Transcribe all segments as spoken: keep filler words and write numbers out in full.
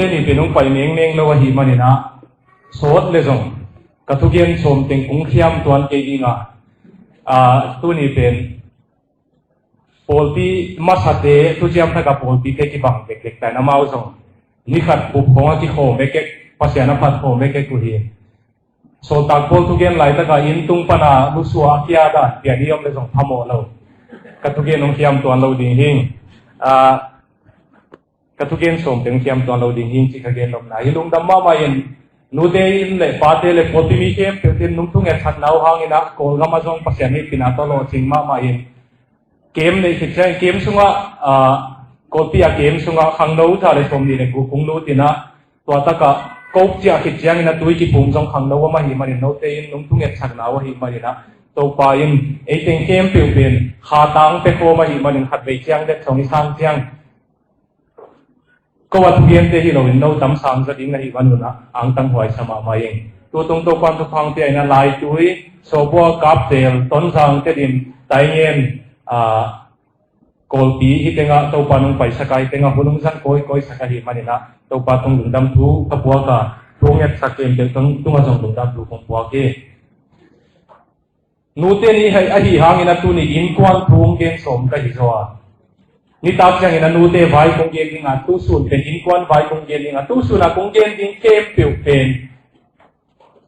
Ni pen hong pai mengmeng lo ahih manin ah, sawt le zong ka thugen sawm teng kong khiam tuan kei ding a, a, tuni pen pawlpi masate, thuciam thak a pawlpite kibang bekbek ta in, amau zong ni khat pup khawng a kikhawm ekek, Pasian a phat khawm ekek uh hi. Sawltak Paul thugen laitak a inn tung pan a lusua a kia dan pian i om le zong phamawh lo. Ka thugen hong khiam tuan lo ding hi. A, ka thugen sawm teng hong khiam tuan lo ding hi, ci ka gen nopna hi. Lungdam mahmah in, nute in le pate le pawlpi mi khempeuh in nung thungetsak na uh hangin ah, Kawlgam ah zong Pasian hehpihna tawh lawhcing mahmah in, camp neih khit ciangin, camp sungah, ah, Kawlpi a camp sungah khangno za le sawmnih le guk kong lut in ah, tua takah coke ciah khit ciangin a tui kiphum zong khangno om ahih manin, note in nung thungetsakna uh ahih manin ah, Topa in ei teng khempeuh pen khatang pia khawm ahih manin, khatvei ciang det zong i sang ciang ko a thugente hi loin no tam sang za ding na hih man un ah, angtang huai sa mahmah ing. Tutung Topan thupha pia in ah, Laitui, Sawbua, Kaptel, Tonzang, Tedim, Taingen, ah, Kawlpi hi tengah Topa nong paisak a, hi tengah hun hong zang kawikawi sak ahih manin ah, Topa tung lungdam thu ka puak a, thu ngetsak khempeuh tung, tungah zong lungdam thu kong puak hi. Nute ni ahih hangin a tuni innkuan thu hong gen sawm ka hi zaw a. Nitak ciangin a nute vai kong gen ding a, tusun pen innkuan vai kong gen ding a, tusun a kong gen ding khempeuh pen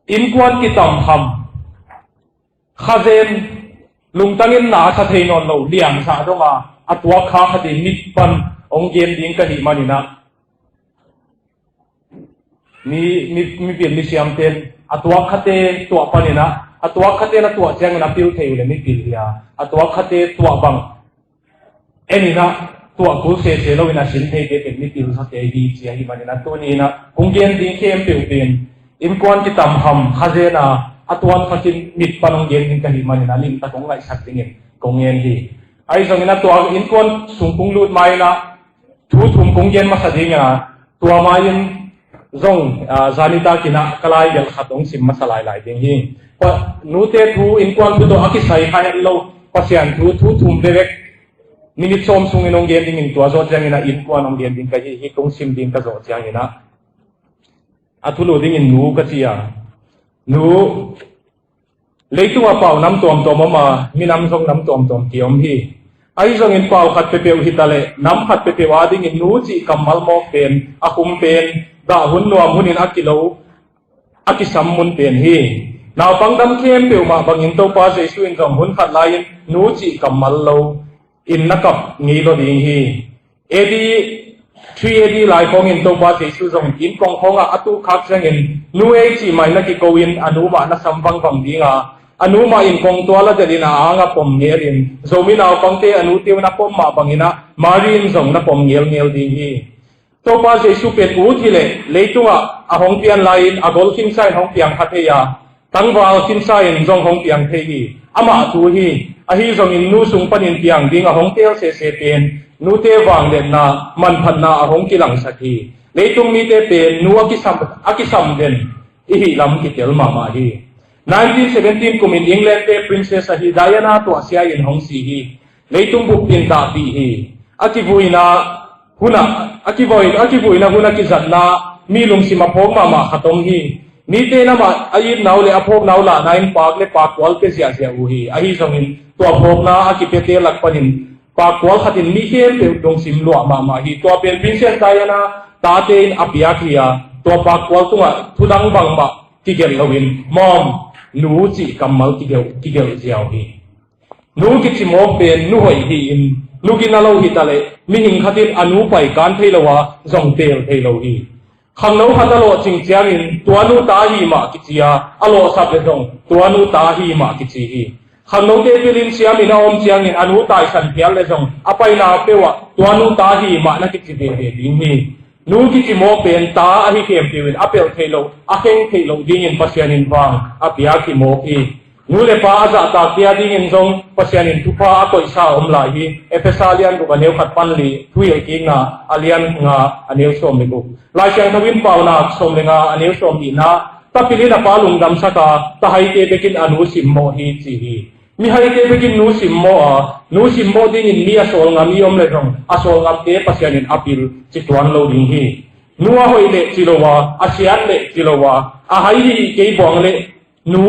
innkuan kitamham, khazen, lungtangin na a sa thei nawn lo liangzah dong a, a tuak kha khat in mit pan hong gen ding ka hih manin ah, mi, mi, mipil misiamte in a tuak khate tuah panin ah, a tuak khate na tuah ciangin a pil thei uh le mipil hi a, a tuak khate tuah bang en in ah, tuah kul sese loin a sin theite pen mipil zate hi, ci ahih manin ah, tuni in ah kong gen ding khempeuh pen innkuan kitamham, khazen a, a tuan khat in mit pan hong gen ding ka hih manin ah, limtak hong ngaihsak dingin kong ngen hi. Ahi zongin a tua innkuan sung kong lut ma in ah, thu thum kong gen masa ding a, tua ma in zong, ah, zanitak in ah ka lai gelh khat hong sim masa lailai ding hi. Pa, nute thu, innkuan thu tawh a kisai kha het lo, Pasian thu, thu thum vevek, minit sawm sungin hong gen dingin, tua zawh ciangin ah innkuan hong gen ding ka hi hi, kong sim ding ka zawh ciangin ah, a thulu dingin nu ka ci a. Nu, leitungah pau nam tuamtuam om a, minam zong nam tuamtuam ki-om hi. Ahi zongin pau khat peuhpeuh hi ta leh, nam khat peuhpeuh adingin nu cih kammal mawk pen, a khum pen, dah hun nuam hunin a kilo, a kisam mun pen hi. Naupang dang khempeuh mah bangin Topa Jesu in zong hun khat lai-in nu cih kammal lo in na kap ngei lo ding hi. A D three A D lai khawngin Topa Jesu zong inn kong khawngah a tuk khak ciangin, nu ei cih mah in na kiko in, a nu mah na sam vangvang ding a, a nu mah in kongtual a delhin a angah pom ngelin, Zomi naupangte a nute uh na pom mah bangin ah Mari in zong na pom ngelngel ding hi. Topa Jesu pen ut hileh leitungah a hong pian lai-in a gol khinsa in hong piang kha thei a, tangval khinsa in zong hong piang thei hi. Amah thu hi. Ahi zongin nu sung panin piang ding a hong teel sese pen nute vangliatna, manphatna a hong kilangsak hi. Leitung mite pen nu a kisam, a kisam den i hih lam kitel mahmah hi. Nineteen seventeen kumin England te princess ahi Diana tuahsia in hong si hi. Leitung bup in tahpih hi. A kivuina hunah, a kivui, a kivuina hun a kizatna, mi lungsim a phawk mahmah khat om hi. Mite in amah a itna uh le a phawkna uh lahna in paak le paakkual pia ziahziah uh hi. Ahi zongin tua phawkna a kipiate lak panin paakkual khat in mi khempeuh lungsim luah mahmah hi. Tua pen Princess Diana tate in a piak hi a, tua paakkual tungah thudang bangmah kigelh loin, Mom, nu cih kammal kigelh, kigelh ziau hi. Nu kici mawk pen nu hoih hi-in, nu gina lo hi ta leh, mihing khat in a nu pai kan thei lo a, zong teel thei lo hi. Khangno khat a lawhcing ciangin, tua nu ta hi mah kici a, a lawhsap le zong tua nu ta hi mah kici hi. Khangnote pilin siamin a om ciangin, a nu taisan phial le zong a paina peuhah tua nu ta hi mah na kici veve ding hi. Nu kici mawk pen ta ahi khempeuh in a pelh theih loh, a kheng theih loh dingin Pasian in vang a piak hi mawk hi. Nu le pa a zahtakte a dingin zong Pasian in thupha a koihsa a om lai hi. Efesa lian guk a neu khat pan li, Thuhilhkikna a lian nga a neu sawm le guk. Lai Siangtho in Paunak sawm le nga a neu sawm nihna, ta pil in a pa lungdamsak a, ta haite bekin a nu simmawh hi, ci hi. Mihaite bekin nu simmawh a, nu simmawh dingin mi a sawlngam i om le zong, a sawlngamte Pasian in a pil ci tuan lo ding hi. Nu a hoih leh ci lo a, a siat leh ci lo a, a hai hi kei buang leh nu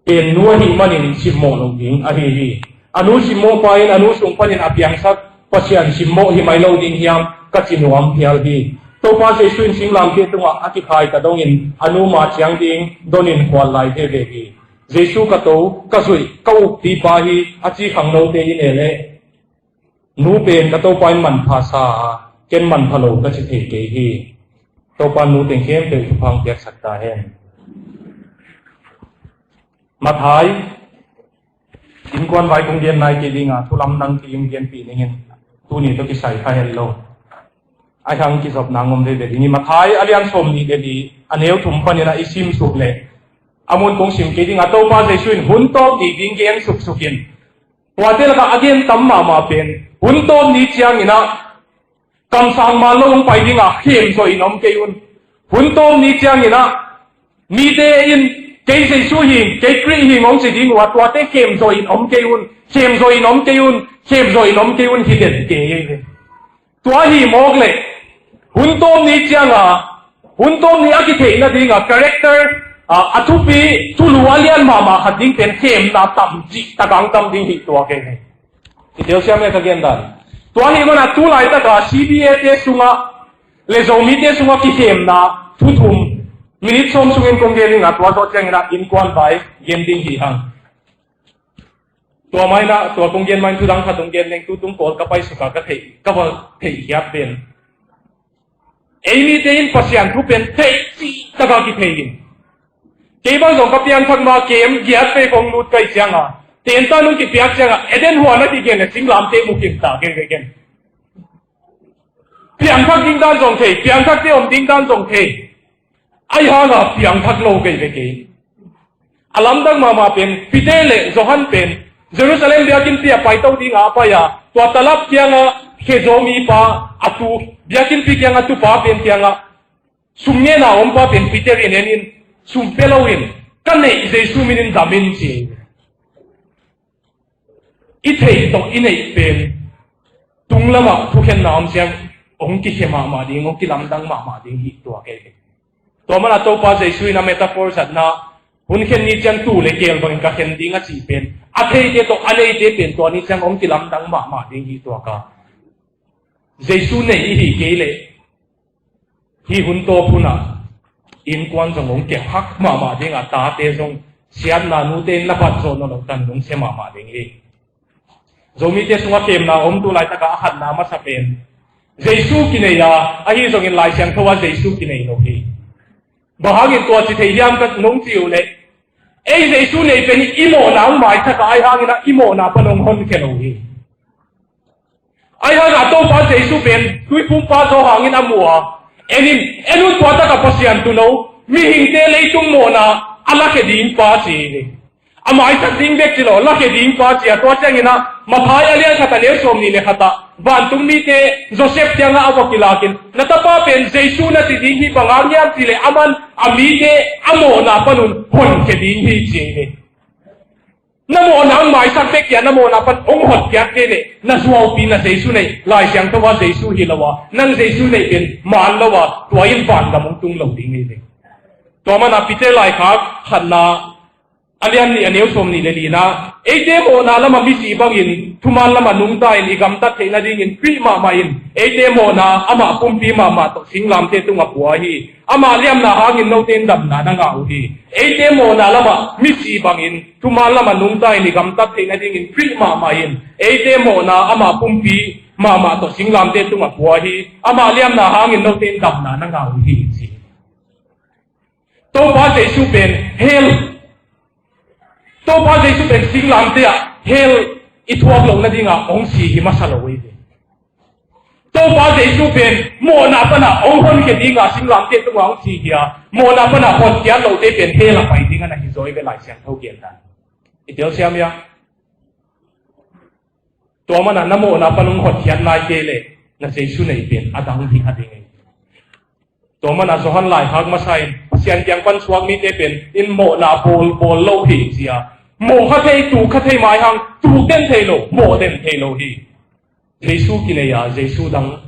pen nu ahih manin simmawh loh ding ahi hi. A nu simmawh pa in a nu sung panin a piangsak Pasian simmawh hi mai lo ding hiam ka ci nuam phial hi. Topa Jesu in singlamteh tungah a kikhai ta dongin a nu ma ciang ding donin khual lai veve hi. Jesu ka to, ka zuih, ka ukpi pa hi a ci khangnote in e leh nu pen ka Topa in manpha sa a, ken manpha lo ka ci thei kei hi. Topa nu teng khempeuh thupha piaksak ta hen. Mathai innkuan vai kong gen nai kei dinga thu lamdang kei in genpih ningin, tuni tawh kisai kha hen lo. Ahi hang kizopna ngom veve ding hi. Mathai a lian sawm nih le li, a neu thum panin a i sim suk leh a mun kong sim kei dinga Topa Jesu in hun tawp ni ding gen suksuk in, tuate lakah a gen tam mahmah pen hun tawp ni ciangin ah kamsang man lo hong pai dinga khemzawh in om kei un. Hun tawp ni ciangin ah mite in kei Jesu hi, kei Khrih hi hong ci ding uh a, tuate khemzawh in om kei un, khemzawh in om kei un, khemzawh in om kei un hi den kei ei ve. Tua hi mawk leh hun tawp ni cianga, hun tawp ni a kitheihna dinga character, a, a thupi, thulu a lian mahmah khat ding pen khemna tam cih takang tam ding hi tua kei hi. I telsiam e ka gen dan. Tua hi mana tu laitaka C B A te sungah le Zomite sungah kikhemna thu thum minit sawm sungin kong gen dinga tua zawh ciangin ah innkuan vai gen ding hi hang. Tua maina, tua kong gen main thudang khat kong gen leng tutung pawl ka paisuka ka theih, ka va theih khiat pen. Ei mite in Pasian thu pen theih cih taka kithei in. Kei bang zong ka piangthak ma kem giat pe kong lut kai cianga. Tenta nung kipiak cianga, Eden huan a kigen le singlamte mu kim ta gen gen gen. Piangthak ding dan zong thei, piangthakte om ding dan zong thei. Ahi hanga piangthak lo kei ve kei. A lamdang mahmah pen Peter le Johan pen Jerusalem biakinnpi a paito dinga a pai a, tua talap kianga khe Zomi pa a tu, biakinnpi kianga tupa pen kianga sum ngena ompa pen Peter in en in, sum pe loin ka neih Jesu minin dam in ci. I theih tawh i neih pen tung lamah thukhenna om ciang hong kikhe mahmah ding, hong kilamdang mahmah ding hi tua kei hi. Tua mana Topa Jesu in a metaphor zatna hun khen ni ciang tu le keel bangin ka khen ding a cih pen a theite tawh a neite pen tua ni ciang hong kilamdang mahmah ding hi tua ka. Jesu nei i hi kei leh hih hun tawp hunah innkuan zong hong kep hak mahmah dinga, tate zong siatna nute in na bat zawh nawn loh tan nungsia mahmah ding hi. Zomite sungah khemna om tu laitaka a khatna masa pen Jesu kinei a, ahi zongin Lai Siangtho ah Jesu kinei lo hi. Bang hangin tua ci thei hiam ka nung ci uh leh ei Jesu nei pen i mawhna hong maisaka ahi hangin ah i mawhna pan hong honkhia lo hi. Ahi hanga Topa Jesu pen tuiphumpa zaw hangin a mu a, en in, en un tua taka Pasian tuuno mihingte leitung mawhna a lakhia ding pa ci hi. A maisak ding bek ci lo, lakhia ding pa ci a, tua ciangin ah Mathai a lian khat a neu sawm nih le khat ah vantung mite Joseph kiangah a va kilakin, na tapa pen Jesu na ci ding hi, bang hang hiam cih leh aman a mite a mawhna panun honkhia ding hi ci hi. Na mawhna hong maisak bek hi a, na mawhna pan hong hotkhiat kei leh na zuaupi na Jesu neih, Lai Siangtho ah Jesu hi lo a, nang Jesu neih pen maan lo a, tua in vangam hong tung lo ding hi ve. Tua mana Peter laikhak khatna a lian nih a neu sawm nih le lina, eite mawhna lama misi bangin thuman lama nungta in i gamtat theih nadingin Khrih mahmah in eite mawhna amah pumpi mahmah tawh singlamteh tungah pua hi. Amah liamna hangin note in damna na ngah uh hi. Eite mawhna lamah misi bangin thuman lamah nungta in i gamtat theih nadingin Khrih mahmah in eite mawhna amah pumpi mahmah tawh singlamteh tungah pua hi. Amah liamna hangin note in damna na ngah uh hi, ci. Topa Jesu pen hell, Topa Jesu pen singlamteh ah hell i thuak loh nadingah hong si hi masa lo hi. Topa Jesu pen mawhna pana hong honkhia dinga singlamteh tungah hong si hi a, mawhna pana honkhiat lote pen hell a pai dingah na hi zaw hi ve, Lai Siangtho gendan. I telsiam hia? Tua mana na mawhna pan hong hotkhiat nai kei leh na Jesu neih pen a dang ding a ding hi. Tua mana Johan laikhak masa in Pasian kiang pan suak mite pen in mawhna bawl bawl lo hi ci a, mawh kha thei, tuk kha thei, mai hang tuk den thei lo, mawh den thei lo hi. Jesu kinei a, Jesu dang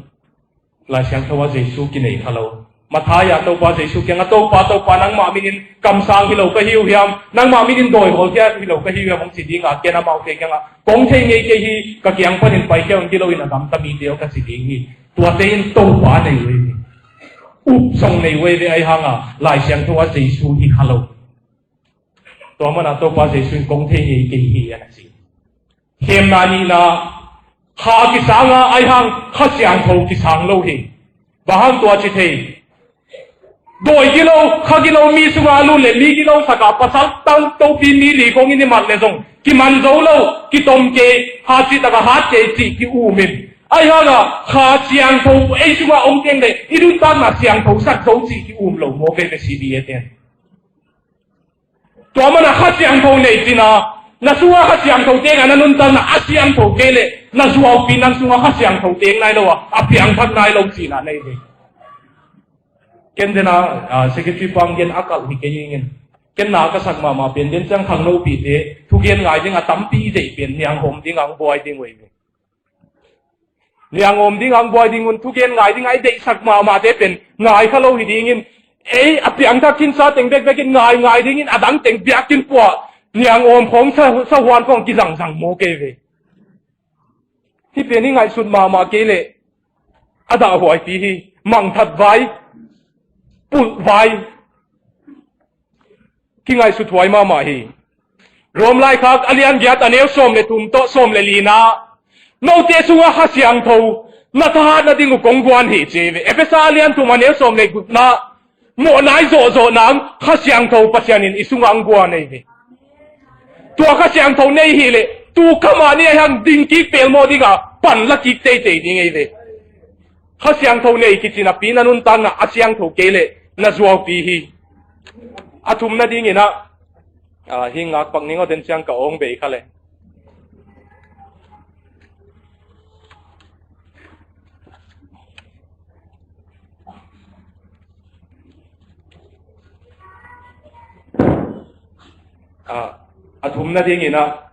Lai Siangtho ah Jesu kinei kha lo. Matthai ah Topa Jesu kiangah, "Topa, Topa, nangmah minin kamsang hi lo ka hi uh hiam? Nangmah minin dawihawl hi lo ka hi uh hiam?" hong ci dingah, ken amaute kiangah, "Kong thei ngei kei hi, ka kiang panin paikhia un, gilo in a gamta mite aw," ka ci ding hi. Tuate in Topa nei uh hi. Up zong nei uh hi ve, ahi hangah Lai Siangtho ah Jesu hi kha lo. Tua manah Topa Jesu in, "Kong thei ngei kei hi," a na ci. Khemna nihna, kha kisang a, ahi hang Kha Siangtho kisang lo hi. Bang hang tua ci thei? Dawi gilo, kha gilo mi sungah a lut le mi gilo sakah pasal tang topi mi li khong in i mat le zong kiman zo lo, kitom kei, hat cih takah hat kei cih ki-um in. Ahi hangah Kha Siangtho ei sungah om keng le i nuntakna siangtho sak zo cih ki-um lo maw, kei ve C B A ten. Tua manah Kha Siangtho nei cin a, na sungah Kha Siangtho teng a, na nuntakna a siangtho kei leh na zuaupi nang sungah Kha Siangtho teng nai lo a, a piangthak nai lo cihna nei ve. Ken den a, ah, secretary pang gen a kalh hi kei ing in. Ken na ka sak mahmah pen den ciang khangnopite thugen ngai ding a tampi i deih pen niang hawm ding a hong buai ding uh hi ve. Niang om ding a hong buai ding un, thugen ngai ding a i deihsak mahmahte pen ngai kha lo hi dingin, ei a piangthak khinsa teng bekbek in ngai ngai dingin, a dang teng biakinn puah niang om khawng sa, sahuan khawng kizangzang maw, kei ve. Hih pen i ngaihsut mahmah kei leh a dahhuaipi hi. Mangthat vai, pulh vai, kingaihsut huai mahmah hi. Rom laikhak a lian giat a neu sawm le thum tawh sawm le lina, note sungah Kha Siangtho na thahat nading uh kong guan hi, ci hi ve. Efesa a lian thum a neu sawm le gukna, mawh nai zawhzawh nang Kha Siangtho Pasian in i sungah ang guan ahi ve. Tua Kha Siangtho nei hi leh tu kha mah ni ahi hang ding kik pelmawh ding a pan la kik teitei ding ahi ve. Kha Siangtho nei kici napi na nuntakna a siangtho kei leh na zuaupi hi. A thumna dingin ah, ah, hih ngakpak ning aw, den ciang ka awng bei kha leh. Ah, a thumna dingin ah,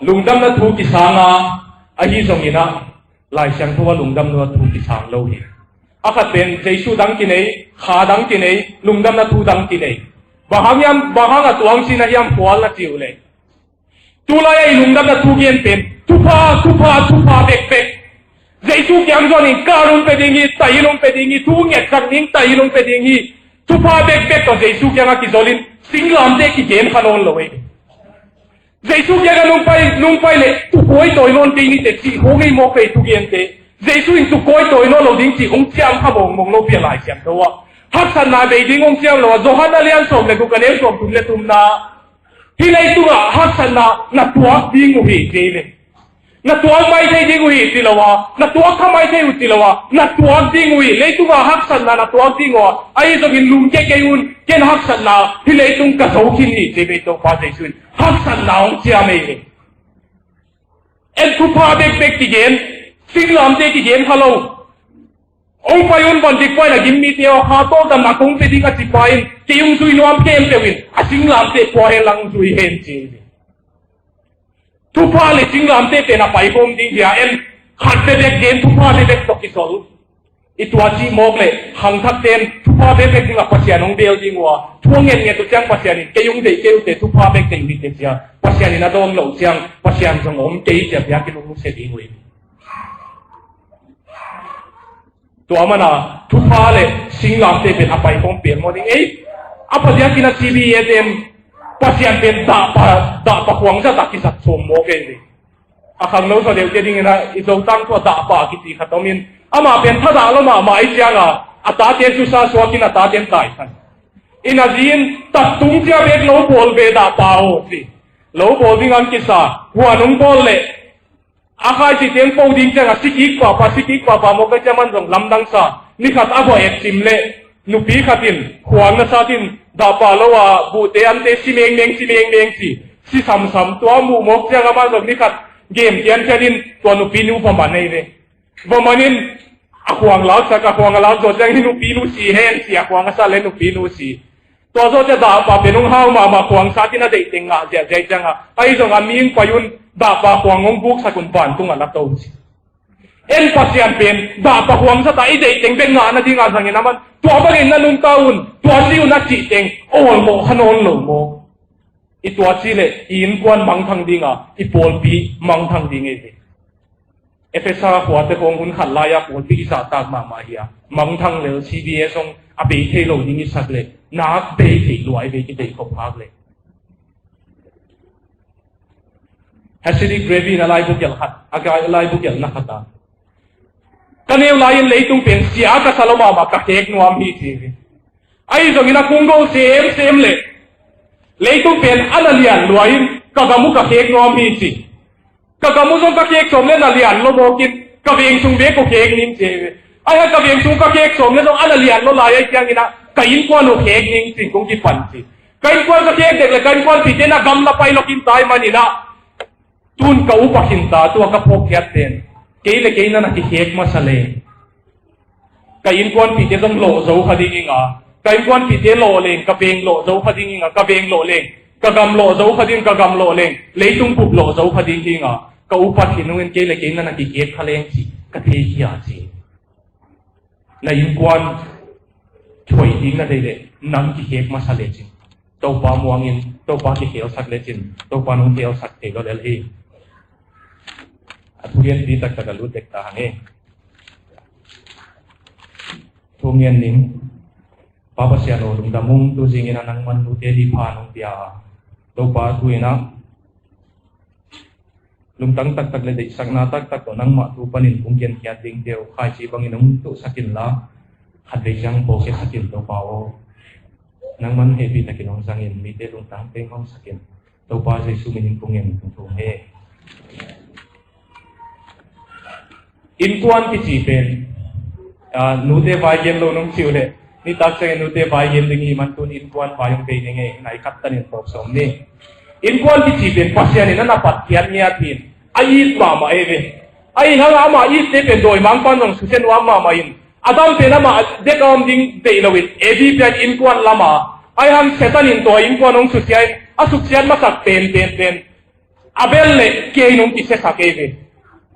lungdamna thu kisang a, ahi zongin ah Lai Siangtho ah lungdamna thu kisang lo hi. A khat pen Jesu dang kinei, Kha dang kinei, lungdamna thu dang kinei. Bang hang hiam, bang hang a tuang sin a hiam, khual na ci uh leh, tulai a i lungdamna thugen pen thupha, thupha, thupha bekbek. Jesu kiang zuanin kar hong pia ding hi, taihil hong pia ding hi, thu ngetsak ding, taihil hong pia ding hi. Thupha bekbek tawh Jesu kiangah kizolin singlamteh kigen kha nawn lo hi. Jesu kiangah nung pai, nung pai leh tukawi tawi nawn kei nite cih khawng hi mawk ve thugente. Jesu in tukawi tawi nawn lo ding cih hong ciam kha mawngmawng lo pi a Lai Siangtho ah. Haksatna bei ding hong ciam lo a, Johan a lian sawm le guk a neu sawm thum le thumna, hih leitungah haksatna na tuak ding uh hi, ci hi ve. Na tuak mai thei ding uh hi ci lo a, na tuak kha mai thei uh ci lo a, na tuak ding uh hi. Leitungah haksatna na tuak ding uh a, ahi zongin lungkia kei un, ken haksatna hih leitung ka zo khin hi, ci hi ve Topa Jesu in. Haksatna hong ciam hi ve. En thupha bekbek kigen, singlamteh kigen kha lo. Hong pai un, van dik paina gim mite aw, kha tawldamna kong pia ding a ci pa in, kei hong zui nuam khempeuh in a singlamteh pua hen lang hong zui hen, ci hi. Thupha le singlamteh pen a paikhawm ding hi a, en khat bekbek gen, thupha bekbek tawh kisol. I tua cih mawk leh khangthakte in thupha bekbek dingah Pasian hong bel ding uh a, thu a ngetnget uh ciang Pasian in kei hong deih kei uh teh, thupha bek deih uh hi teh ci a, Pasian in a dawng loh ciang Pasian zong om kei ci a biakinn hong nusia ding uh hi. Tua mana thupha le singlamteh pen a paikhawm pelmawh ding. Ei, a pha ziakin a C B A ten Pasian pen dahpa, dahpa khuang zat a kizat sawm mawk ei ve. A khangno zaw deuhte dingin a i Zotang thu a dahpa kiti khat om in, amah pen thadah lo mahmah ahih ciangin a tate susa suakin a taten taikhan. In a zi in tat tung cia bek lo bawl ve dahpa aw ci. Lo bawl ding ang kisa, huan hong bawl leh a khai cih teng po ding ciangin a sikik pahpah, sikik pahpah mawk a, cia man zong lamdang sa. Ni khat a va et cim leh nupi khat in khuang na sat in dahpa lo a buhte ante si mengmeng, si mengmeng ci, si samsam. Tua muh mawk ciangin a man zong ni khat game kian cian in tua nupi nu va man ei ve. Va man in a khuang laksak, a khuang a lak zawh ciang hi nupi nu si hen ci, a khuang a sat leh nupi nu si. Tua zawh ciang dahpa pen hong hau mahmah, khuang sat in a deih teng ngah ziahziah ciangin a, ahi zongin a ming pai un, dahpa khuang hong buksak un, vantung a la to ci. En Pasian pen dahpa huamsa ta, i deih teng bek ngah nadinga zangin a man, tua bangin na nunta un, tua ci un a cih teng awlmawh kha nawn lo maw? I tua ci leh i innkuan mangthang dinga, i pawlpi mangthang ding ei ve. Efesa khuate khawng hun khat lai-a pawlpi i zahtak mahmah hi a, mangthang lel C B S zong a bei thei lo ding i sak leh, nak bei thei lua ei ve, kideih khop khak leh. Hasidic Rebbe in a laibu gelh khat, a gai-, laibu gelhna khat ah, ka neu lai-in leitung pen sia ka sa lo mahmah, ka khek nuam hi, ci hi. Ahi zongin a kung go semsem leh leitung pen a na lian lua-in ka gam uh ka khek nuam hi, ci. Ka gam uh zong ka khek sawm leh na lian lo mawkin, ka veng sung bek ko khek ning, ci hi. Ahi a, ka veng sung ka khek sawm leh zong a na lian lo lai ahih ciangin a, ka innkuan uh khek ning, ci-in kong kipan, ci. Ka innkuan ka khek dek leh ka innkuanpihte na gamla pai lo khin ta ahih manin a, tun ka upa khin ta, tua ka phawkkhiat pen, kei leh kei na na kikhek masa leng, ka innkuanpihte zong lawh zo kha ding ing a, ka innkuanpihte lawh leng ka veng lawh zo kha ding ing a, ka veng lawh leng ka gam lawh zo kha ding, ka gam lawh leng leitung bup lawh zo kha ding hi ing a, ka upa khin ung in kei leh kei na na kikhek kha leng, ci ka theikhia, ci. Na innkuan thuai ding na deih leh nang kikhek masa lecin, Topa muangin, Topa kikhelsak lecin, Topa nong khelsak thei lo lel hi. A thugenpi taktak a lut dek ta hang e. Thu ngen ning. Pa Pasian aw, lungdam ung, tu zingin a nangman nute dih pha nong pia a, Topa, tu-in a lungtang taktak leh deihsakna taktak tawh nangmah thu panin kong genkhiat dingte uh khaici bangin hong tuhsak inla, khatvei ciang pawlkhiasak in, Topa aw. Nangman hehpihtakin hong zangin, mite lungtang teng hong sak in. Topa Jesu minin kong ngen kong thum hi. Innkuan kici pen, ah, nute vai gen lo nong ci uh leh, nitak ciangin nute vai gen ding hi man, tun innkuan vai hong bei ning e, nai khat tanin tawp sawm ni. Innkuan kici pen Pasian in a na patkhiat ngiat hi in, a it mahmah ei ve. Ahi hang amah itte pen dawimangpa'n zong susia nuam mahmah in, Adam pen amah dek a om ding deih loin Evi pen innkuan lam a, ahi hang Satan in tua innkuan hong susia in, a suksiat masak pen, pen, pen Abel leh Kain hong kisiasak ei ve.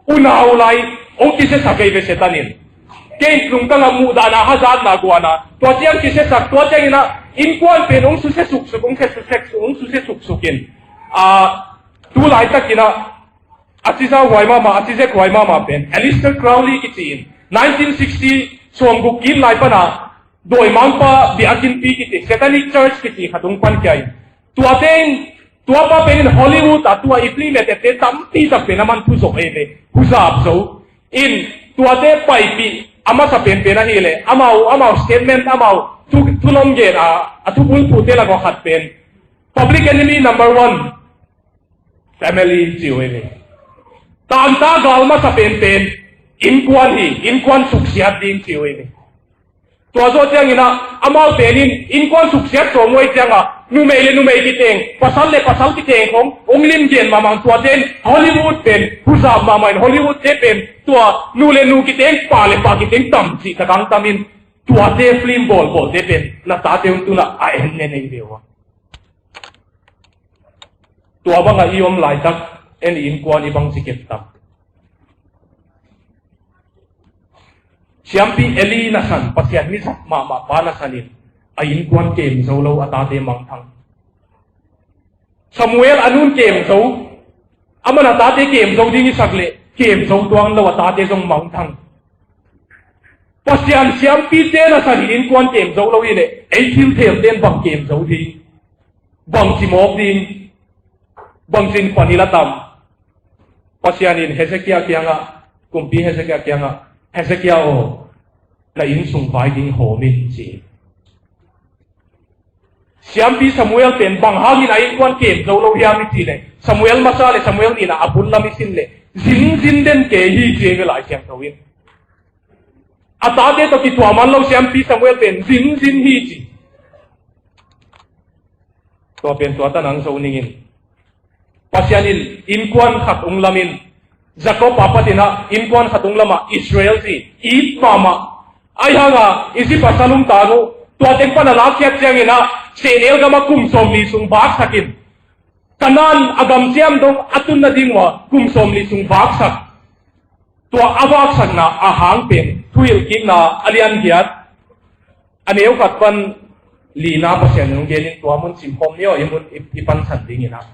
Unau lai hong kisiasak ei ve Satan in. Kain lungtang a muhdahna, hazatna guan a, tua ciang kisiasak, tua ciangin a innkuan pen hong susia suksuk, hong susia suksuk, hong susia suksuk in, a, tu laitakin a, a cizau huai mahmah, a cizek huai mahmah pen Aleister Crowley kici in, nineteen sixty, sawmguk kim lai pan a dawimangpa biakinnpi kici, Satanic Church kici khat hong pankhia in, tuate in, tuapa pen in Hollywood ah tua i film etteh tampi tak pen aman thu zawh ei ve, thu zap zo in, tuate paipih a masa penpen ahih leh amau, amau statement, amau thu, thu lawm gen a, a thubulphuhte lak ah khat pen Public Enemy Number One, family ci uh ei ve. Tanta gal masa penpen innkuan hi, innkuan suksiat ding ci uh ei ve. Tua zawh ciangin a, amau pen in innkuan suksiat sawm uh ei ciang a, numei leh numei kiteng, pasal leh pasal kiteng khong hong lim gen mahmah in, tuate in Hollywood pen thu zap mahmah in, Hollywood te pen tua nu leh nu kiteng, pa leh pa kiteng tam cih tak hong tam in, tuate film bawlbawlte pen na tate un tun a a en ne nei ve uh a. Tua bang a i om laitak, en i innkuan i bangci kep tam? Siampi Eli nasan, Pasian mizat mahmah pa nasan in, a innkuan kem zo lo, a tate mangthang. Samuel a nu'n kem zo, aman a tate kem zo ding i sak leh kem zo tuan lo, a tate zong mangthang. Pasian siampite nasan in innkuan kem zo lo hi leh, ei thilthelte in bang kem zo ding? Bangci mawk ding? Bangci in pan i la tam? Pasian in Hezekiah kiangah, kumpi Hezekiah kiangah, Hezekiah aw, na inn sung vai ding hawm in, ci hi. Siampi Samuel pen bang hangin a innkuan kem zo lo hiam i cih leh, Samuel masa leh Samuel nihna a bul lam i sin leh, zinzin den kei hi, ci hi ve Lai Siangtho in. A tate tawh kithuah man lo siampi Samuel pen zinzin hi, ci. Tua pen tua tan hong zo ning in. Pasian in innkuan khat hong lam in, Jacob a patin a innkuan khat hong lam a, Israel ci, it mahmah. Ahi hang a, Egypt a sal hong tang uh, tua teng pan a lakkhiat ciangin a, sehnel gam ah kum sawmli sung vaksak in, Kanaan a gamciam dong a tun nading uh a kum sawmli sung vaksak. Tua a vaksakna a hang pen Thuhilhkikna a lian giat, a neu khat pan lina Pasian in hong genin tua mun simkhawm ni aw, i mun i, i pansan dingin ah.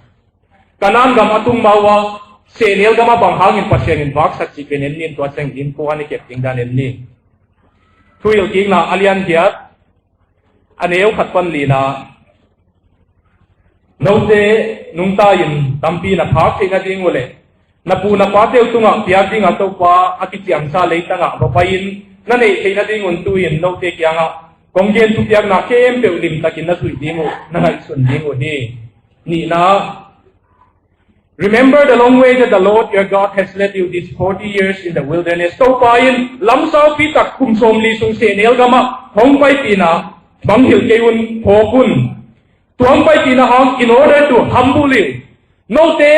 Kanaan gam a tung ma uh a, sehnel gam a bang hangin Pasian in vaksak cih pen en nin, tua ciang in ko an i kep ding dan en nin. Thuhilhkikna a lian giat, a neu khat pan lina. Note nungta in tampi na phak theih nading uh le na pu na pate uh tungah piak dingah Topa a kiciamsa leitangah va pai-in na neih theih nading un tu-in note kiangah kong gen thupiakna khempeuh limtakin na zuih ding uh, na ngaihsun ding uh hi. Nihna, remember the long way that the Lord your God has led you these forty years in the wilderness. Topa in lamsaupi tak kum sawmli sung sehnel gamah hong paipihna bang hilh kei un, phawk un. Tua hong paipihna hang, in order to humble you. Note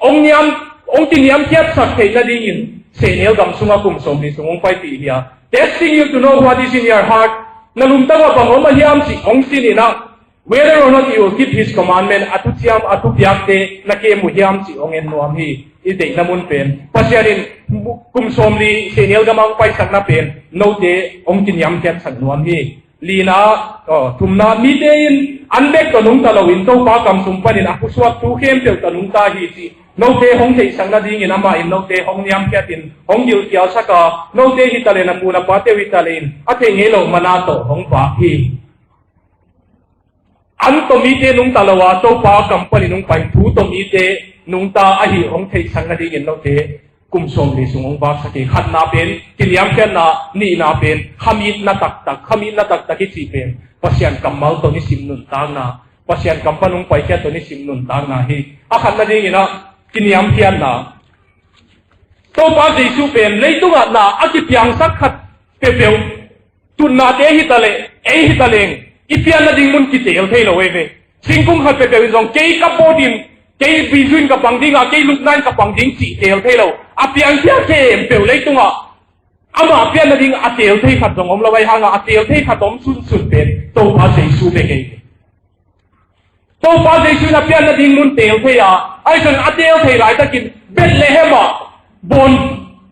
hong niam, hong kiniamkhiatsak theih nadingin sehnel gam sungah kum sawmli sung hong paipih hi a, testing you to know what is in your heart. Na lungtangah bang om a hiam cih hong sin in ah, whether or not you will keep his commandment, a thuciam, a thupiakte na kem uh hiam cih hong en nuam hi. I deihna mun pen Pasian in kum sawmli sehnel gam a hong paisakna pen note hong kiniamkhiatsak nuam hi. Lina, aw, thumna, mite in an bek tawh nungta loin Topa kam sung panin a pusuak thu khempeuh tawh nungta hi cih note hong theihsak nadingin amah in note hong niamkhiatin hong gilkialsak a, note hi taleh na pu na pate uh hi taleh in a theih ngei loh mana tawh hong vak hi. An tawh mite nungta lo a, Topa kam panin hong pai thu tawh mite nungta ahi hong theihsak nadingin note kum sawmli sung hong vaksak hi. Khatna pen kiniamkhiatna, nihna pen khamitna taktak, khamitna taktak i cih pen Pasian kammal tawh nisim nuntakna, Pasian kam pan hong paikhiat tawh nisim nuntakna hi. A khat nadingin ah kiniamkhiatna. Topa Jesuh pen leitungah na a kipiangsak khat peuhpeuh, tutnate hi taleh, ei hi taleng, i pian nading mun kiteel thei lo ei ve. Singkung khat peuhpeuh in zong kei ka pawt in, kei bizu in ka pang ding a, kei lupna in ka pang ding cih teel thei lo. A piangkhia khempeuh leitungah amah pian nading a teel thei khat zong om lo, ahi hangah a teel thei khat om sunsun pen Topa Jesuh bek ei ve. Topa Jesuh in a pian nading mun teel thei a, ahi zongin a teel thei laitakin Bethlehem ah bawng,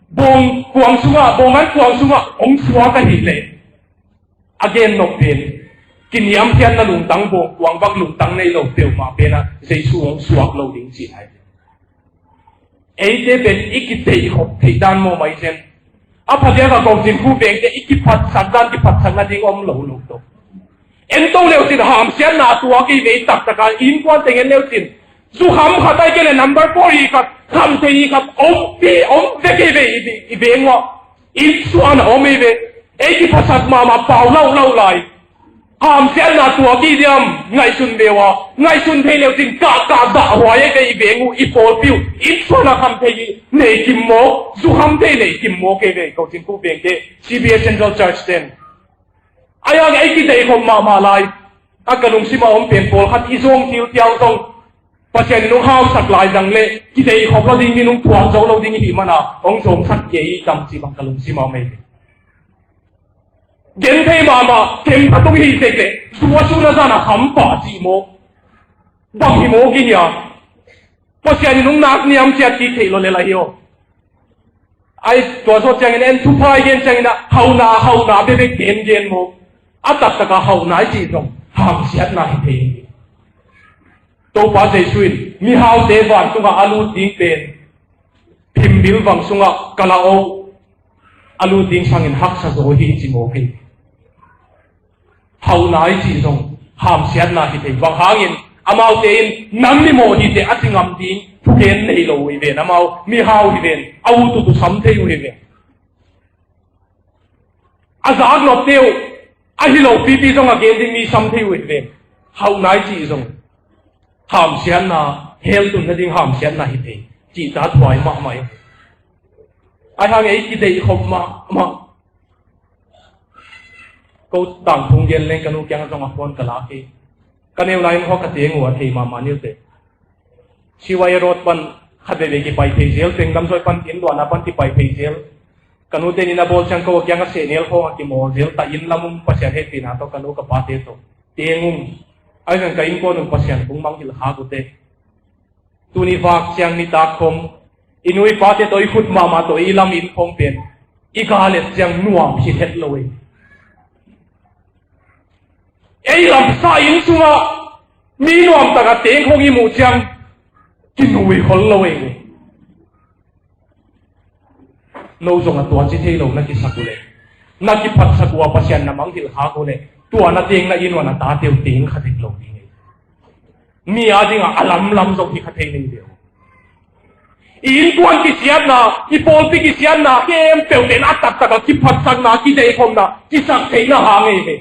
bawng kuang sungah, bawng an kuang sungah hong suak ahih leh, a gen nop pen kiniamkhiatna lungtang, bawng kuang bang lungtang nei lo peuhmah pen ah Jesuh hong suak lo ding cih lai. Eite pen i kideihkhop theih dan maw mai zen. A phadiak a kongcin khu vengte i kiphatsak dan, kiphatsak nading om lo lo to. En to leucin hamsiatna tuak i ve, i taktak a innkuan teng en leucin. Zukham khat ai kei le number four i khat, kham thei i khat om pi, om vek i ve i, i veng uah. Innsuan a om i ve. Ei kiphatsak mahmah pau laulau lai. Hamsiatna tuak i diam, ngaihsun ve ua, ngaihsun thei leucin kah kah zahhuai ei ve i veng uh, i pawlpi uh, innsuan a kham thei nei kim mawk, zukham thei nei kim mawk ei ve, kongcin khu vengte, C B S Central Church ten. Ahi hang ei kideihkhop mahmah lai, a ka lungsim a om pen pawlkhat i zawng thil tial zong, Pasian in hong hausak lai zang le, kideihkhop lo ding, min hong thuak zo lo ding i hih mana, hong zawngsak kei i tam cih bang ka lungsim a om ei ve. Genthei mahmah, kemphatung hi sek leh, sua suna zan a hampah cih maw? Bang hi maw ki hia? Pasian in hong nak niam ciat kik theih lo lel ahi aw. Ai, tua zawh ciangin en thupha i gen ciangin ah, hauna, hauna bebek gen gen maw? A taktak a hauna i cih zong, hamsiatna hi thei hi. Topa Jesuh in, mihaute vantungah a lut ding pen, phimbil vang sungah ka la o, a lut ding sangin haksa zaw hi ci mawk hi. Hauna i cih zong hamsiatna hi thei. Bang hangin amaute in nang mimawh hi teh a ci ngam ding thugen nei lo uh hi ven, amau mihau hi ven, a ut uh tusam thei uh hi ven. A zak nopte uh, a hi lo pipi zong a gen ding mi sam thei uh hi ven. Hauna i cih zong hamsiatna, hell tun nading hamsiatna hi thei. Cihta thuai mahmah hi. Ahi hang ei kideih khop mahmah. Ko tangphung gen leng ka nu kiang zong a phone ka lak hi. Ka neu lai in hawk ka teng uh a thei mahmah niute. C Y A Road pan khat veve kipai phei zel, Tengdam Zawi pan inn luahna pan kipai phei zel. Ka nu tenin a bawl ciang ko a kiang a sehnel khawng a kimawl zel ta, inn lam um, Pasian hehpihna tawh ka nu ka pate tawh teng um. Ahi zong ka innkuan un Pasian kung mangngilh khak uh teh. Tuni vak ciang nitak khawng I nu i pate tawh i khut mahmah tawh i lam inn khawng pen i gal et ciang nuam khit het lo ei. Ei lamsa inn sungah mi nuamtak a teng khawng i muh ciang kinui khol lo ei. No zong a tua ci thei lo na kisak uh leh, na kiphatsak uh a Pasian na mangngilh khak uh leh, tua na teng na inn uh a na tate uh teng kha dek lo ding ei. Mi a dingah a lamlam zong hi kha thei nei deuh. I innkuan kisiatna, i pawlpi kisiatna khempeuh pen a taktak a kiphatsakna, kideihkhopna, kisaktheihna hang ei ve.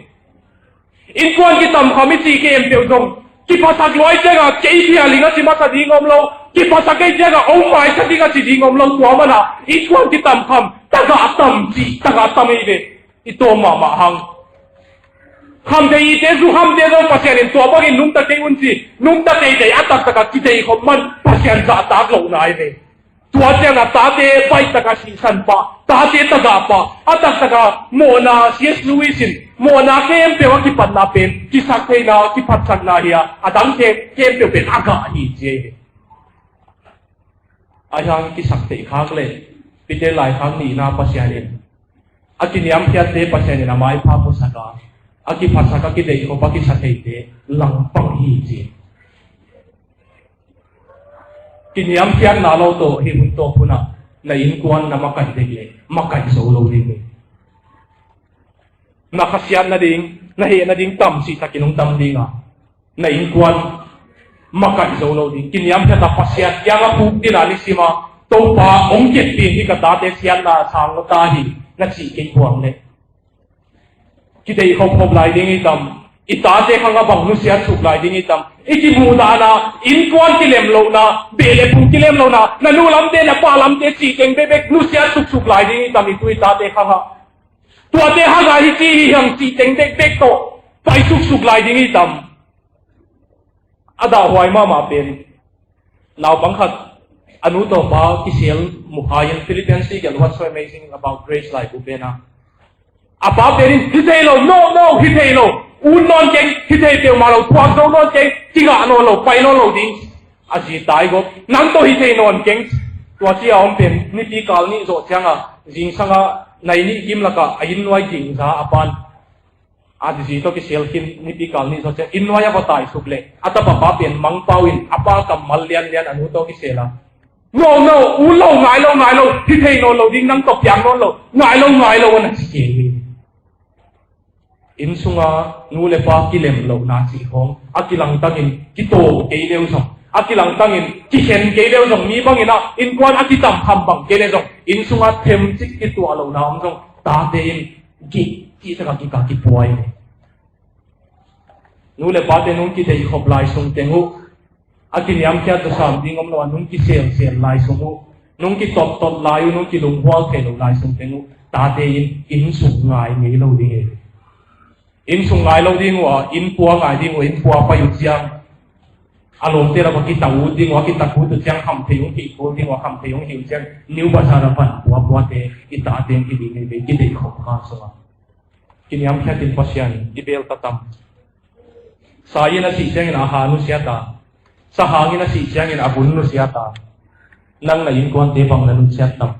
Innkuan kitamkham i cih khempeuh zong kiphasak lua i ciangah kei phial ing a ci masa ding om lo, kiphasak kei ciangah om masa ding a ci ding om lo. Tua manah innkuan kitamkham tagah tam cih tagah tam ei ve. I tawm mahmah hang. Khamthei ite, zu khamte zong Pasian in tua bangin nungta kei un ci, nungta teitei a taktak a kideihkhop man Pasian zahtak lohna ei ve. Tua ciangah tate baihtak a sihsan pah, tate tagah pah, a taktak a mawhna, C S Lewis in mawhna khempeuh a kipatna pen kisaktheihna, kiphatsakna hi a, a dang khempeuh pen a gah hi ci ei ve. Ahi hang kisaktheih khak leh, Peter laikhak nihna Pasian in a kiniamkhiatte Pasian in a maipha puasak a, a kiphatsak a, kideihkhop a, kisatheite langpang hi ci. Kiniamkhiatna lo tawh hih hun tawp hunah na innkuan na makaih dek leh makaih zo lo ding hi. Na khasiat nading, na heh nading tam cihtakin hong tam ding a, na innkuan makaih zo lo ding. Kiniamkhiat a, Pasian kiangah puk dina nisim a, Topa hong keppi in hih ka tate siatna sang lo ta hi na cih kei kuam leh, kideihkhopkhop lai ding hi tam? I tate khangah bang nusiat suk lai ding hi tam? I kimuhdahna, innkuan kilem lohna, beh le phung kilem lohna, na nu lamte, na pa lamte cih teng bekbek nusiat suksuk lai ding hi tam i tu i tate khangah? Tuate khangah hi ci hi hang cih teng bekbek tawh pai suksuk lai ding hi tam? A dahhuai mahmah pen naupang khat a nu tawh pa kisel mukhai-in, Philippians three gelh, What's So Amazing About Grace laibu pen a, a pa pen in, "Hi thei lo, no, no, hi thei lo. Ut nawn keng, hi thei peuhmah lo, thuak zo nawn keng, kingah nawn lo, pai nawn lo ding." A zi taigop, "Nang tawh hi thei nawn keng." Tua ci a om pen nipi kal nih zawh ciangah, zingsangah nai nih kim lakah a inn nuai gingza a pan. A zi tawh kisel khin nipi kal nih zawh ciang inn nuai a va taisuk leh, a tapa pa pen Mangpau in a pa kammal lianlian a nu tawh kisel a, "No, no, ut lo, ngai lo, ngai lo, hi thei nawn lo ding, nang tawh piang nawn lo, ngai lo, ngai lo," a na ci kei hi. Inn sunga nu le pa kilem lohna cih khawng a kilangtangin kitawm kei leu zong, a kilangtangin kikhen kei leu zong, mi bangin ah innkuan a kitamkham bang kei leh zong, inn sunga themcik kituah lohna om zong, tate in gih, gih taka kika kipuai hi. Nu le pate nung kideihkhop lai sung teng uh, a kiniamkhiat tusam ding om lo a nung kiselsel lai sung uh, nung kitottot lai uh, nung kilunghual thei lo lai sung teng uh, tate in inn sung ngai ngei lo ding hi. Inn sung ngai lo ding uh a, inn pua ngai ding uh, inn pua pai uh ciang a lawmte lam a kitak ut ding uh a, kitak ut uh ciang khamthei hong hih kul ding uh a, khamthei hong hih uh ciang New Bazaar a pan puapuate i tate in kiding hi ve, kideihkhop kha sungah. Kiniamkhiatin Pasian i beel ta tam? Sa in a sih ciangin a ha nusiat a, sahang in a sih ciangin a bun nusiat a, nang na innkuante bang na nusiat tam?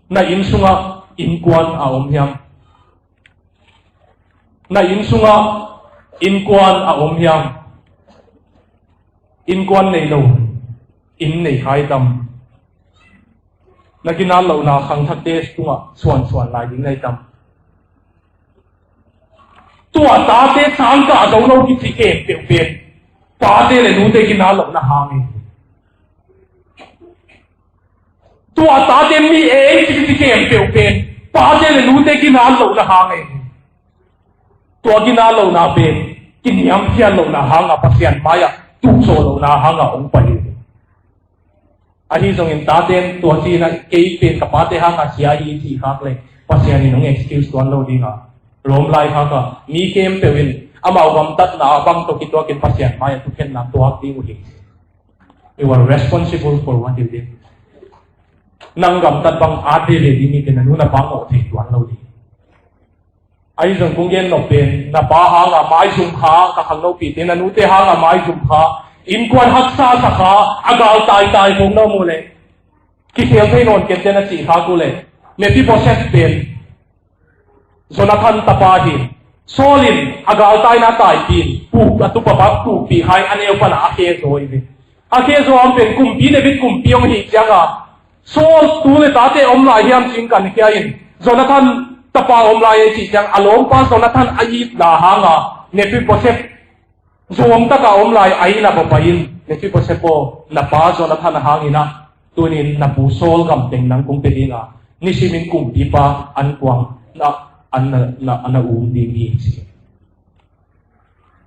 Na inn sungah innkuan a om hiam? Na inn sungah innkuan a om hiam? Innkuan nei lo inn nei kha hi tam? Na ginat lohna khangthakte tungah suansuan lai ding na hi tam? Tua tate sang kah zo lo kici khempeuh pen pate le nute ginat lohna hang hi. Tua tate mi ei ci kici khempeuh pen pate le nute ginat lohna hang hi. Tua ginat lohna pen kiniamkhiat lohna hangah, Pasian mai-ah tukzawh lohna hangah hong pai hi. Ahi zongin tate in tua ci-in ah, "Kei pen ka pate hangah sia hi," cih khak leh Pasian in hong excuse tuan lo ding a, Rom laikhak ah, "Mi khempeuh in amau gamtatna bang tawh kituakin Pasian mai-ah thukhenna tuak ding uh hi. You are responsible for what you did." Nang gamtat bang at veve ding hi, ken a nu na pa mawh thei tuan lo ding. Ahi zong kong gen nop pen, na pa hangah maizum kha, ka khangnopite, na nute hangah maizum kha, Innkuan haksa sakha a gal taitai khong na mu leh kikhel thei nawn kei te na cih khak uh leh, Mephibosheth pen Jonathan tapa hi. Saul in a galtaina taipi in, puk a tupapa pukpih hai a neu pana a khe zaw hi ve. A khe zaw hang pen kumpi David kumpi hong hi cianga, Saul tu le tate om lai hiam cih kan khia in, Jonathan tapa om lai hi cih ciang a lawmpa Jonathan a itna hanga Mephibosheth zuang taka om lai a inn ah va pai in, Mephibosheth aw, na pa Jonathan a hangin ah, tunin na pu Saul gam teng nang kong pia ding a, nisimin kumpipa ankuang na, an na, na, an na um ding hi, ci.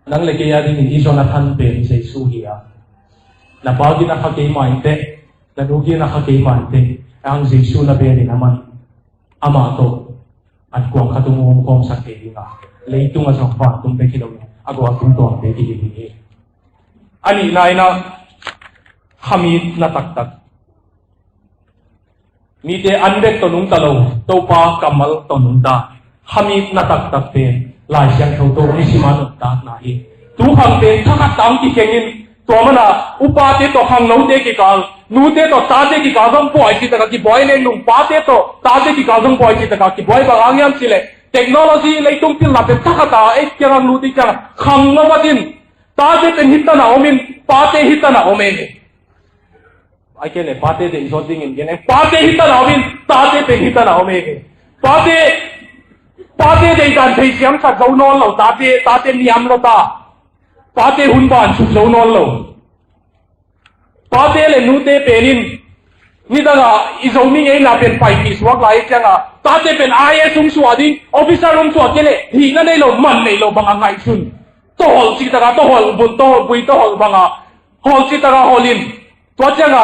Nang le kei a dingin i Jonathan pen Jesu hi a. Na pa gina kha keima inteh, na nu gina kha keima inteh, ang Jesu na belin a man. Amah tawh ankuang khat tung hong khawmsak kei ding a, leitung a zong vantung bek hi lo in a gualtung tuam bek hi ding hi. A nihna in ah, khamitna taktak. Mite an bek tawh nungta lo, Topa kammal tawh nungta. Khamitna taktak pen Lai Siangtho tawh nisim a nuntakna hi. Tu khang pen thakhat tang kikheng in, tua mana upate tawh khangnote kikal, nute tawh tate kikal zong buai citaka kibuai le nung, pate tawh tate kikal zong buai citaka kibuai bang hang hiam cileh, technology leitung pilna pen thakhat a ei kiangah nute kiangah khangno matin, tate pen hitan a om in, pate hitan a om e. Ai kei le pate deih zawt dingin gen e, pate hitan a om in, tate pen hitan a om e. Pate, pate deih dan thei siamsat zo nawn lo, tate, tate niam lo ta. Pate hun ban suk zo nawn lo. Pate le nute penin nidanga i Zomi ngeina pen paipih suak lai cianga, tate pen I A S hong suah ding, officer hong suah kei le hihna nei lo, man nei lo banga ngaihsun. Tawholh citaka tawholh bun, tawholh bui, tawholh banga holh citaka holh in. Tua cianga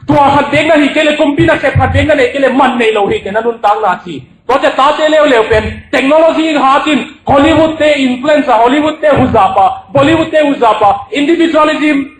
tua khat bek na hi kei le, kumpi nasep khat bek na nei kei le man nei lo hi kei na nuntakna ci. Tua cia tate leuleu pen technology in hatin Hollywood te influence a, Hollywood te huzapa, Bollywood te huzapa, individualism,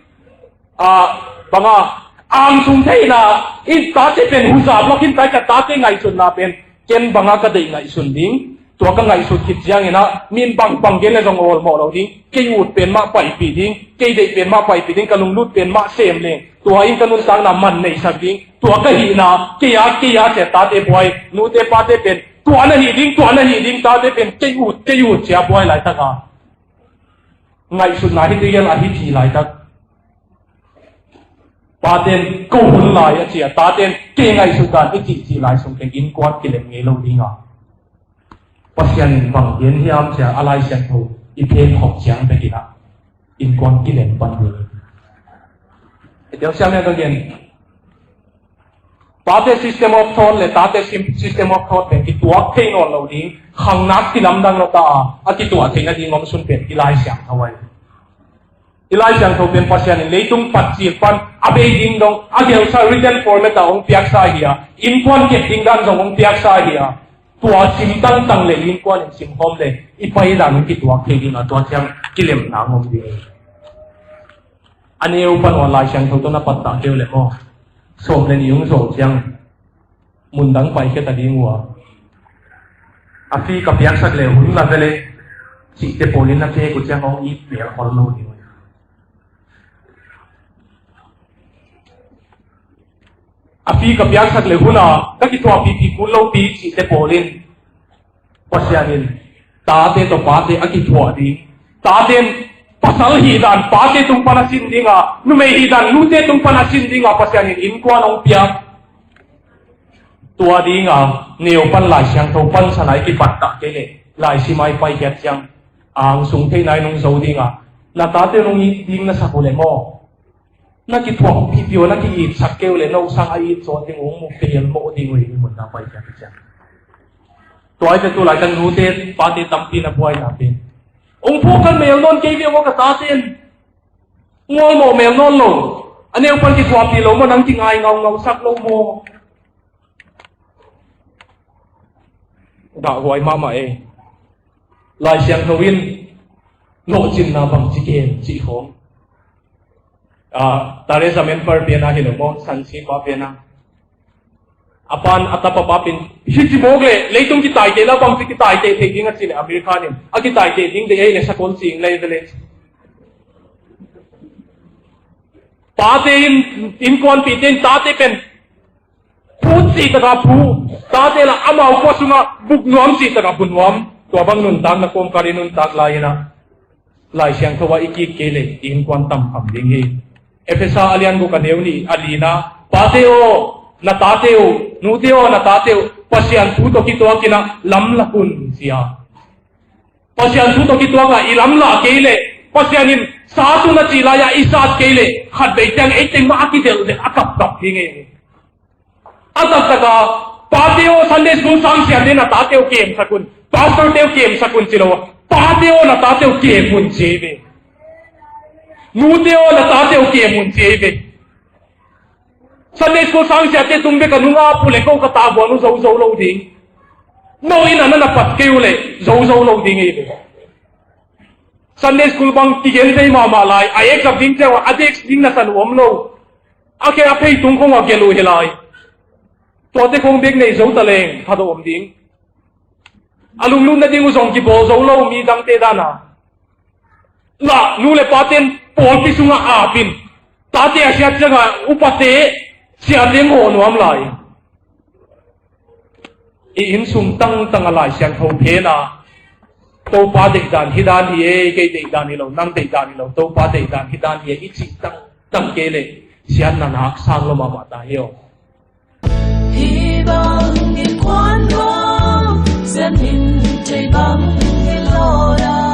a, banga angsung theihna in tate pen huzap lok in tai ka tate ngaihsutna pen ken banga ka deih ngaihsun ding. Tua ka ngaihsut khit ciangin ah min bangbang gen le zong awlmawh lo ding. Kei ut pen mah paipih ding, kei deih pen mah paipih ding, ka lunglut pen mah sem leng tua in ka nuntakna man neisak ding. Tua ka hihna, kei a, kei a cia tate buai, nute pate pen tua na hih ding, tua na hih ding, tate pen kei ut, kei ut cia buai laitaka ngaihsutna hi tigel a hi ci laitak. Paten ko hun lai a cia, taten kei ngaihsut dan i cihcih lai sung teng innkuan kilem ngei lo dinga. Pasian in bang gen hiam cia a Lai Siangtho i phen khop ciang bekin ah innkuan kilem pan ding. I tel siam hian ka gen. Pate system of thought le tate sim-, system of thought pen kituak thei nawn lo ding, khangnak kilamdang lo ta a, a kituah theihna ding om sun pen i Lai Siangtho ahi. I Lai Siangtho pen Pasian in leitung patcil pan a bei ding dong a gelsa written format a hong piaksa ahi a, innkuan kep ding dan zong hong piaksa ahi a, tua sim tangtang le innkuan in simkhawm le i pai dan hong kituak thei ding a, tua ciang kilemna hong om ding. A neu pan ua Lai Siangtho tawh na pattah keu le maw? Sawm le nih hong zawh ciang mun dang paikhia ta ding ua, a fee ka piaksak le hun la vele cihte pawlin na pek uh ciang hong it mel khol lo ding uh. A fee ka piaksak le huna ka kithuahpihpih kul lopi cihte pawlin Pasian in tate tawh pate a kithuah ding, taten pasal hih dan pate tung pan a sin dinga, numei hih dan nute tung pan a sin dinga Pasian in innkuan hong piak. Tua dinga neu pan Lai Siangtho pansan a i kipattah kei leh, Lai sim a i paikhiat ciang angsung theihna in hong zo dinga, na tate hong it ding na sak uh leh maw? Na kithuahpihpih uh, na ki-itsak kei uh leh no sang a it zawh ding uh hong mu pelmawh ding uh hi, mun na paikhiat ciang. Tua ahih teh tu laitak nute pate tampi na buaina pen, hong phawk kan mel nawn kei ve maw ka taten? Ngawlmawh mel nawn lo. A neu pan kithuahpih lo maw, nang kingai ngaungau sak lo maw? Dahhuai mahmah e. Lai Siangtho in lawhcinna bangci gen cih khawng, ah, Teresa Menper piana hi lo maw, Sansipa piana. A pan a tapa pa pen hici mawk le leitung kitaiteh la bangci kitaiteh thei ding a ci le America in a kitaiteh ding deih ei le sakol cing lei vele. Pate in, innkuanpihte in tate pen phu cih taka phu, tate lah amau khua sungah buk nuam cih taka bu nuam. Tua bang nuntakna kawmkal i nuntak lai-in ah, Lai Siangtho ah i kik kei leh i innkuan tam kham ding hi. Efesa a lian guk a neu nih a lina, pate aw, na tate uh, nute aw, na tate uh, Pasian thu tawh kituakin ah lamlak un, ci a. Pasian thu tawh kituak a i lamlah kei leh, Pasian in sat un a cih lai-a i sat kei leh, khatvei ciang eite mah a kidelhdelh a kapkap ding hi. A taktak a, pate aw, Sunday school sangsiate na tate uh kemsak un, pastor te uh kemsak un ci lo a, pate aw, na tate uh kem un ci hi ve. Nute aw, na tate uh kem un ci hi ve. Sunday school sangsiate tung bek a nunga pu le ko ka tavuan uh zo zo lo ding. No inn ah na na pat kei uh leh zo zo lo ding hi ve. Sunday school bang kigen thei mahmah lai, a exam ding ciang a desk ding na san uh om lo. A khe a phei tung khong a gelh uh hi lai. Tuate khong bek nei zo ta leng phat a om ding. A lunglutna ding uh zong kibawl zo lo, mi dangte dan a. Lah, nu le paten pawlpi sungah apin, tate a siat ciangah upate siat leng hawh nuam lai. I innsung tangtang a Lai Siangtho phen a, Topa deihdan hi dan hi e, kei deihdan hi lo, nang deihdan hi lo, Topa deihdan hi dan hi e, i cih tangtang kei leh siatna nak sang lo mahmah ta hi aw. Hih bang innkuan bang, sian min thei bang hi lo na.